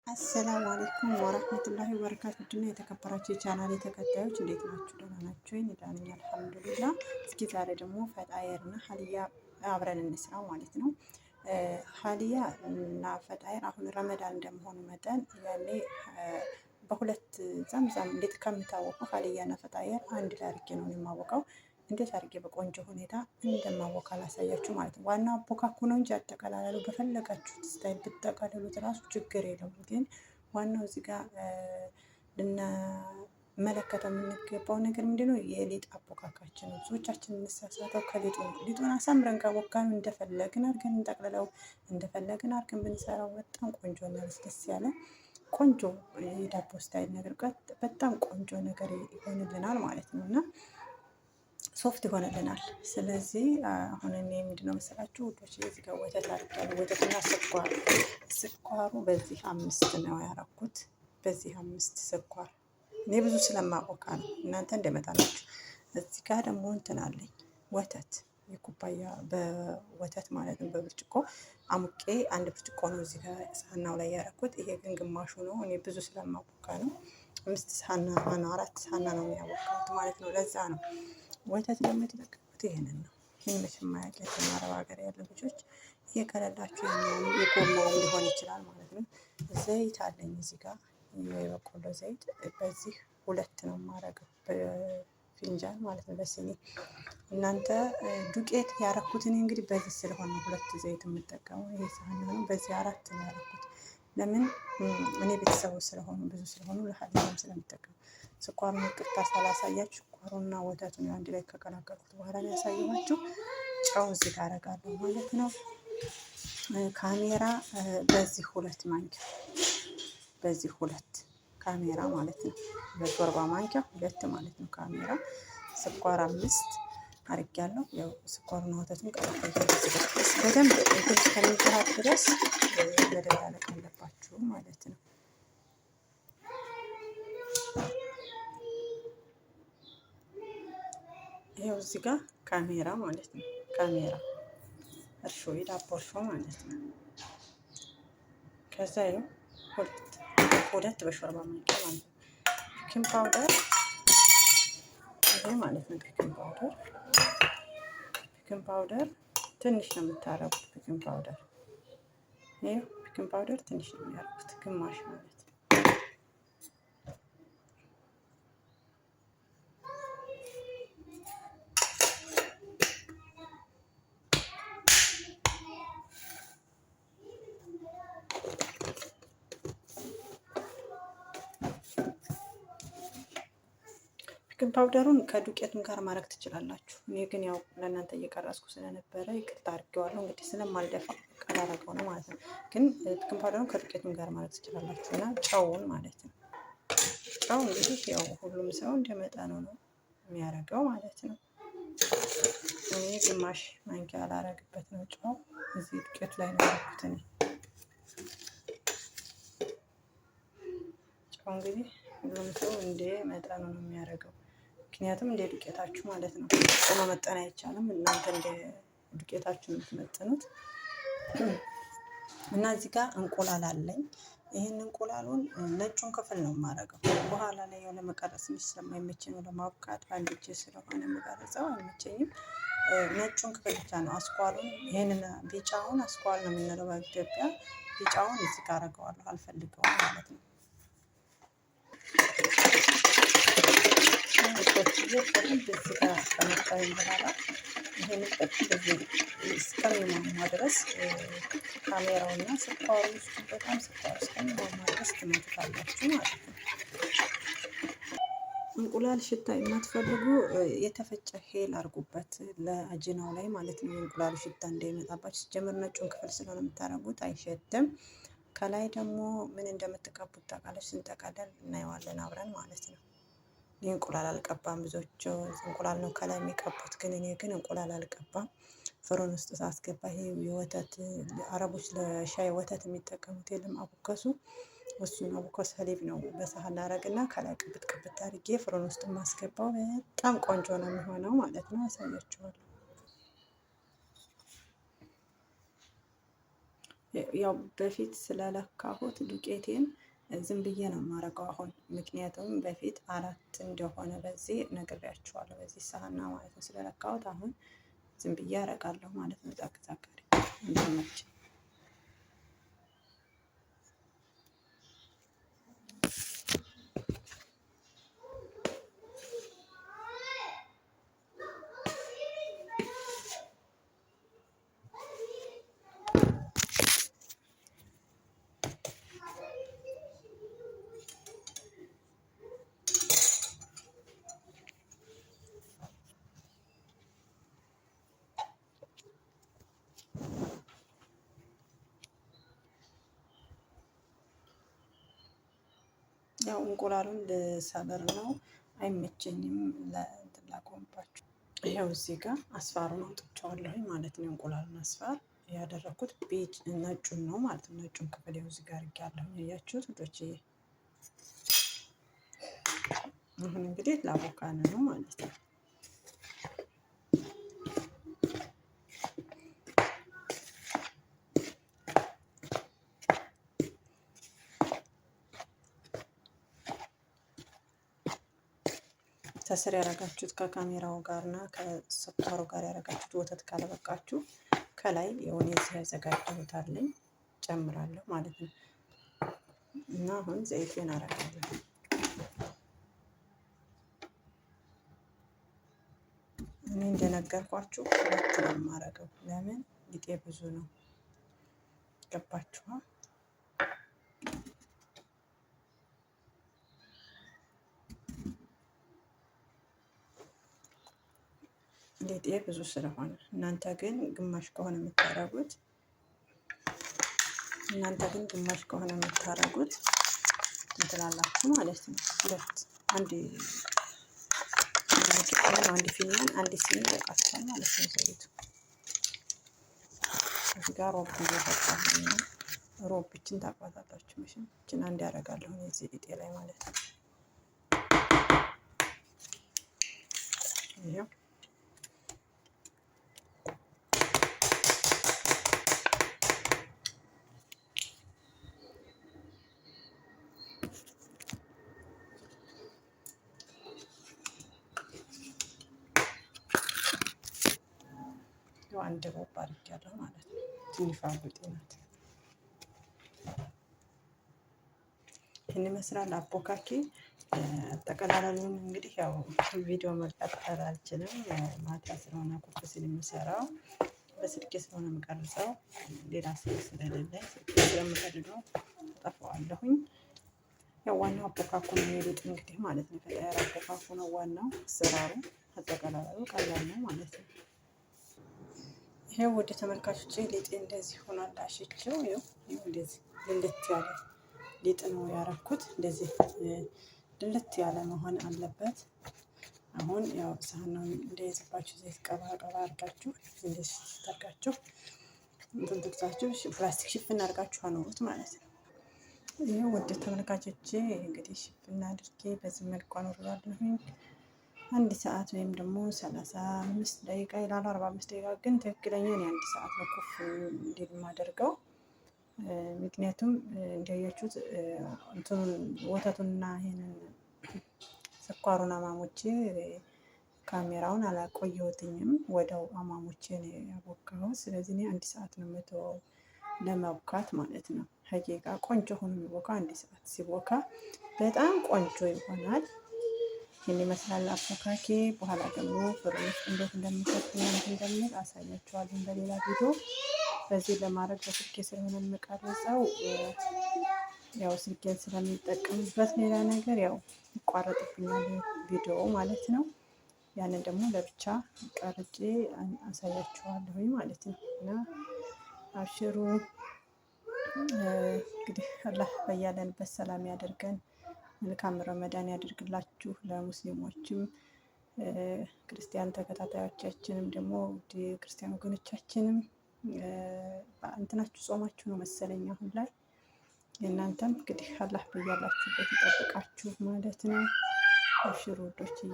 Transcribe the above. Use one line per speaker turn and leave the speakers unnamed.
السلام عليكم ورحمة الله وبركاته። ውድና የተከበራችሁ የቻናል ተከታዮች እንዴት ናችሁ? ደህና ናችሁ ወይ? ደህና ነኝ الحمد لله። እስኪ ዛሬ ደግሞ فطاير እና حلية አብረን እንስራ ማለት ነው። حلية እና فطاير አሁን ረመዳን እንደመሆኑ መጠን ያኔ በሁለት ዛምዛም እንዴት ከምታወቁ حلية እና فطاير አንድ ላይ አድርጌ ነው የማወቀው። እንዴት አድርጌ በቆንጆ ሁኔታ እንደማቦካ ላሳያችሁ ማለት ነው። ዋናው አቦካኩ ነው እንጂ አጠቀላላሉ በፈለጋችሁት style ብትጠቀልሉት ራሱ ችግር የለውም። ግን ዋናው እዚህ ጋር ልንመለከተው የምንገባው ነገር ምንድነው? የሊጥ አቦካካችን ነው። ብዙዎቻችን የምንሳሳተው ከሊጡ ነው። ሊጡን አሳምረን ካቦካን እንደፈለግን አድርገን እንጠቅልለው፣ እንደፈለግን አድርገን ብንሰራው በጣም ቆንጆ እና ደስ ያለ ቆንጆ የዳቦ style ነገር በጣም ቆንጆ ነገር ይሆንልናል ማለት ነው እና soft ይሆንልናል። ስለዚህ አሁን እኔ ምንድነው መሰላችሁ ውዶች እዚህ ጋር ወተት አድርጊያለሁ። ወተትና ስኳር፣ ስኳሩ በዚህ 5 ነው ያረኩት። በዚህ 5 ስኳር እኔ ብዙ ስለማቦካ ነው፣ እናንተ እንደመጣላችሁ። እዚህ ጋር ደግሞ እንትን አለኝ ወተት የኩባያ በወተት ማለት ነው፣ በብርጭቆ አሙቄ አንድ ብርጭቆ ነው እዚህ ጋር ሳህናው ላይ ያረኩት። ይሄ ግን ግማሹ ነው፣ እኔ ብዙ ስለማቦካ ነው። 5 ሳህና ነው 4 ሳህና ነው የሚያቦካሁት ማለት ነው። ለዛ ነው ወተት ደግሞ የተጠቀምኩት ይሄንን ነው። ይህን መቼም የማያውቅ የለም አረብ ሀገር ያሉ ልጆች። ይሄ ከሌላችሁ የጎማውም ሊሆን ይችላል ማለት ነው። ዘይት አለኝ እዚህ ጋር የበቆሎ ዘይት በዚህ 2 ነው የማደርገው በፊንጃል ማለት ነው፣ በሲኒ። እናንተ ዱቄት ያረኩት እኔ እንግዲህ በዚህ ስለሆነ 2 ዘይት የምጠቀመው ይሄ ሳህን ነው። በዚህ 4 ነው ያረኩት። ለምን እኔ ቤተሰቦች ስለሆኑ ብዙ ስለሆኑ ለሀዲያም ስለምጠቀም። ስኳሩን ይቅርታ ሳላሳያችሁ ስኳሩና ወተቱን አንድ ላይ ከቀላቀልኩት በኋላ ነው ያሳየኋችሁ። ጨው እዚህ ጋር አደርጋለሁ ማለት ነው። ካሜራ በዚህ 2 ማንኪያ፣ በዚህ 2 ካሜራ ማለት ነው። በሾርባ ማንኪያ 2 ማለት ነው ካሜራ። ስኳር 5 አድርጊያለሁ። ያው ስኳሩና ወተቱን ቀላቅዬ በደንብ እንትን እስከሚዋሃድ ድረስ መደባለቅ አለባችሁ ማለት ነው። ይሄው እዚህ ጋር ካሜራ ማለት ነው። ካሜራ እርሾ የዳቦ እርሾ ማለት ነው። ከዛ ይኸው 2 በሾርባ ማንኪያ ማለት ነው። baking powder ይሄ ማለት ነው። Baking powder ትንሽ ነው የምታረጉት። Baking powder ይሄው baking powder ትንሽ ነው የሚያደርጉት፣ ግማሽ ማለት ነው። Baking powder ኡን ከዱቄቱም ጋር ማድረግ ትችላላችሁ። እኔ ግን ያው ለእናንተ እየቀረጽኩ ስለነበረ ይቅርታ አድርጌዋለሁ። እንግዲህ ስለማልደፋ ቀላረገው ነው ማለት ነው። ግን baking powder ኡን ከዱቄቱም ጋር ማድረግ ትችላላችሁ እና ጨውን ማለት ነው። ጨው እንግዲህ ያው ሁሉም ሰው እንደመጠኑ ነው የሚያደርገው ማለት ነው። እኔ ግማሽ ማንኪያ አላረግበት ነው ጨው እዚህ ዱቄቱ ላይ ነው ያደረኩት እኔ። ጨው እንግዲህ ሁሉም ሰው እንደ መጠኑ ነው የሚያደርገው። ምክንያቱም እንደ ዱቄታችሁ ማለት ነው። መመጠን አይቻልም። እናንተ እንደ ዱቄታችሁ ነው የምትመጥኑት። እና እዚህ ጋር እንቁላል አለኝ። ይሄን እንቁላሉን ነጩን ክፍል ነው የማደርገው። በኋላ ላይ ያው ለመቀረጽ ትንሽ ስለማይመቸኝ ነው፣ ለማብቃት በአንድ እጄ ስለሆነ የምቀርጸው አይመቸኝም። ነጩን ክፍል ብቻ ነው አስኳሉን፣ ይሄንን ቢጫውን አስኳል ነው የምንለው በኢትዮጵያ። ቢጫውን እዚህ ጋር አደርገዋለሁ፣ አልፈልገውም ማለት ነው። በደንብ እዚህ ጋር ከመጣኝ በኋላ ይሄንን በደንብ እስከሚሟሟ ድረስ ካሜራውና ስኳሩ ውስጡ በጣም ስኳሩ እስከሚሟሟ ድረስ ትመቱታላችሁ ማለት ነው። እንቁላል ሽታ የማትፈልጉ የተፈጨ ሄል አድርጉበት ለአጂናው ላይ ማለት ነው። የእንቁላሉ ሽታ እንዳይመጣባችሁ። ሲጀምር ነጩን ክፍል ስለሆነ የምታደርጉት አይሸትም። ከላይ ደግሞ ምን እንደምትቀቡት ታውቃለች። ስንጠቀልል እናየዋለን አብረን ማለት ነው። እኔ እንቁላል አልቀባም። ብዙዎቹ እንቁላል ነው ከላይ የሚቀቡት፣ ግን እኔ ግን እንቁላል አልቀባም። فرن ውስጥ ሳስገባ ይሄ የወተት አረቦች ለሻይ ወተት የሚጠቀሙት የለም አቡከሱ፣ እሱን أبوكوس حليب ነው በሳህን አረግና ከላይ ቅብት ቅብት አድርጌ فرن ውስጥ ማስገባው በጣም ቆንጆ ነው የሚሆነው ማለት ነው። አሳያችኋለሁ። ያው በፊት ስለለካሁት ዱቄቴን ዝም ብዬ ነው የማረገው አሁን። ምክንያቱም በፊት አራት እንደሆነ በዚህ ነግሬያችኋለሁ፣ በዚህ ሳህና ማለት ነው ስለለካሁት አሁን ዝም ብዬ አረጋለሁ ማለት ነው። ዛቅ ዛቅ እንዲመች ያው እንቁላሉን ልሰብር ነው፣ አይመቸኝም። ለእንትን ላቆምባችሁ። ይኸው እዚህ ጋር አስፋሩን አውጥቼዋለሁኝ ማለት ነው። እንቁላሉን አስፋር ያደረኩት beige ነጩን ነው ማለት ነው። ነጩን ክፍል ይኸው እዚህ ጋር አድርጌያለሁኝ። ያያችሁት ውዶቼ። አሁን እንግዲህ ላቦካን ነው ማለት ነው። ከስር ያረጋችሁት ከካሜራው ጋርና ከስኳሩ ጋር ያረጋችሁት ወተት ካለበቃችሁ ከላይ የሆነ የዚህ ያዘጋጀሁት አለኝ ጨምራለሁ ማለት ነው። እና አሁን ዘይቴን አረጋለሁ። እኔ እንደነገርኳችሁ ሁለት ነው የማረገው። ለምን ሊጤ ብዙ ነው። ገባችኋ? ሊጤ ብዙ ስለሆነ እናንተ ግን ግማሽ ከሆነ የምታረጉት እናንተ ግን ግማሽ ከሆነ የምታረጉት እንትላላችሁ ማለት ነው። ሁለት አንድ አንድ ፊኛን አንድ ሲኒ ይበቃችኋል ማለት ነው። ዘይቱ እዚህ ጋር ሮብ እየፈጣሁ ነው። ሮብ ይችን ታቋታላችሁ መቼም ይችን አንድ ያደርጋለሁ እዚህ ሊጤ ላይ ማለት ነው። ይሄው አንድ ሮብ አድርጊያለሁ ማለት ነው። ትንሿ ሉጤ ናት። ይህን ይመስላል አቦካኬ። አጠቀላላሉን እንግዲህ ያው ቪዲዮ መቀጠል አልችልም። ማታ ስለሆነ ቁጭ ሲል የምሰራው በስልኬ ስለሆነ የምቀርጸው ሌላ ስልክ ስለሌለኝ ስልኬ ስለምቀድደው አጠፋዋለሁኝ። ያው ዋናው አቦካኩ ነው የሊጥ እንግዲህ ማለት ነው። ፈጣሪ አቦካኩ ነው ዋናው አሰራሩ። አጠቀላላሉ ቀላል ነው ማለት ነው። ይሄው ወደ ተመልካቾቼ ሊጤ እንደዚህ ሆኗል። አሽቼው ይኸው እንደዚህ ልልት ያለ ሊጥ ነው ያረኩት። እንደዚህ ልልት ያለ መሆን አለበት። አሁን ያው ሳህኑን እንዳይዝባችሁ ዘይት ቀባ ቀባ አድርጋችሁ እንደዚህ ታርጋችሁ እንትን ትግዛችሁ ፕላስቲክ ሽፍን አድርጋችሁ አኖሩት ማለት ነው። ይሄው ወደ ተመልካቾቼ እንግዲህ ሽፍን አድርጌ በዚህ መልኩ አኖረዋለሁኝ። አንድ ሰዓት ወይም ደግሞ 35 ደቂቃ ይላሉ፣ 45 ደቂቃ ግን ትክክለኛ እኔ አንድ ሰዓት ነው ኩፍ እንዲል የማደርገው። ምክንያቱም እንዳያችሁት እንትኑን ወተቱንና ይሄንን ስኳሩን አማሞቼ ካሜራውን አላቆየሁትኝም። ወደው አማሞቼ ነው ያቦካሁት። ስለዚህ እኔ አንድ ሰዓት ነው የምተወው ለመቡካት ማለት ነው። ሀቂቃ ቆንጆ ሆኖ የሚቦካ አንድ ሰዓት ሲቦካ በጣም ቆንጆ ይሆናል። ይህን ይመስላል አቦካኬ። በኋላ ደግሞ ፍርን ውስጥ እንዴት እንደምከትና እንደምል አሳያችኋለሁ በሌላ ቪዲዮ። በዚህ ለማድረግ በስልኬ ስለሆነ የምቀርጸው ያው ስልኬን ስለሚጠቀምበት ሌላ ነገር ያው ይቋረጥብኛል ቪዲዮ ማለት ነው። ያንን ደግሞ ለብቻ ቀርጬ አሳያችኋለሁ ማለት ነው። እና አብሽሩ እንግዲህ አላህ በያለንበት ሰላም ያደርገን። መልካም ረመዳን ያደርግላችሁ። ለሙስሊሞችም ክርስቲያን ተከታታዮቻችንም ደግሞ ክርስቲያን ወገኖቻችንም እንትናችሁ ጾማችሁ ነው መሰለኝ አሁን ላይ የእናንተም እንግዲህ አላህ በያላችሁበት ይጠብቃችሁ ማለት ነው። አብሽሩ ውዶችዬ።